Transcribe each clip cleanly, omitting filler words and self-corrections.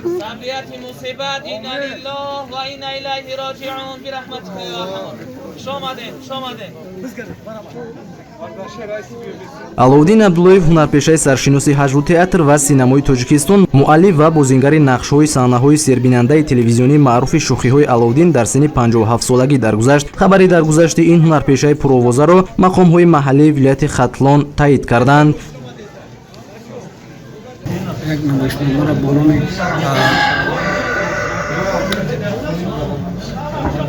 Сабрияти мусибат, инна лиллаҳи ва инна илайҳи роҷиун, бирахматика ё арҳамар. Хуш омадед, хуш омадед. Аловуддин Абдуллоев, ҳунарпешаи саршиноси ҳаҷву театр ва синамои Тоҷикистон, муаллиф ва бозингари нақшҳои саҳнаҳои сербинандаи телевизионии маъруфи «Шӯхиҳои Аловуддин», дар синни 57-солагӣ даргузашт. Хабари даргузашти ин ҳунарпешаи пуровозаро мақомҳои маҳаллии вилояти Хатлон таъид карданд. Як намоишномаро бо номи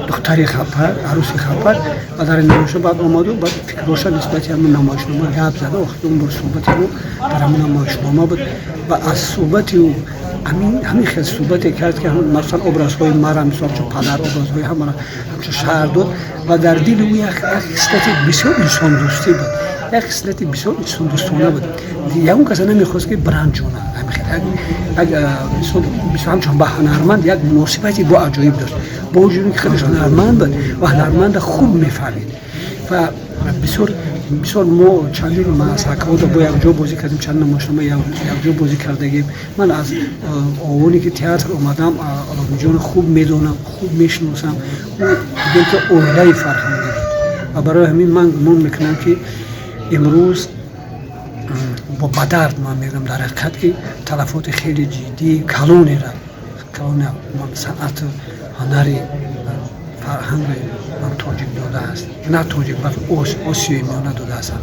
«Духтари хапар, арӯси хапар», ва дар ин намоишно баъд омаду баъд фикроша нисбати ҳамун намоишнома гап зада. Охири бор суҳбати ӯ дар ҳамун намоишнома буд ва аз суҳбати ӯ ҳамин хел суҳбате кард, ки масалан образҳои мара, мисол ҳамчун падар, образҳои ҳамара ҳамчун шаҳр дод. Ва дар дили ӯ як хислати бисёр инсондӯстӣ буд, як хислати бисёр инсондӯстона буд. Ягон каса намехост, ки биранҷона. Ҳамчун ба ҳунарманд як муносибати бо аҷоиб дошт, бо вуҷуди ки худаш ҳунарманд буд ва ҳунарманда хуб мефаҳмид. Ва бисёр бисёр мо чандин масакҳода бо якҷо бозӣ кардем, чанд намоишнома якҷо бозӣ кардагем. Ман аз овоне ки театр омадам, Аловуддинҷонро хуб медонам, хуб мешиносам. Ӯ бигем, ки оилаи фарҳангӣ буд ва барои ҳамин ман гумон мекунам, ки имрӯз бо ба дард ман мегӯям, дар ҳақиқат, ки талафоти хеле ҷиддии калонера, калоне санъату ҳунари фарҳанги тоҷик додааст, на тоҷик, балки Осиёи Миёна додааст.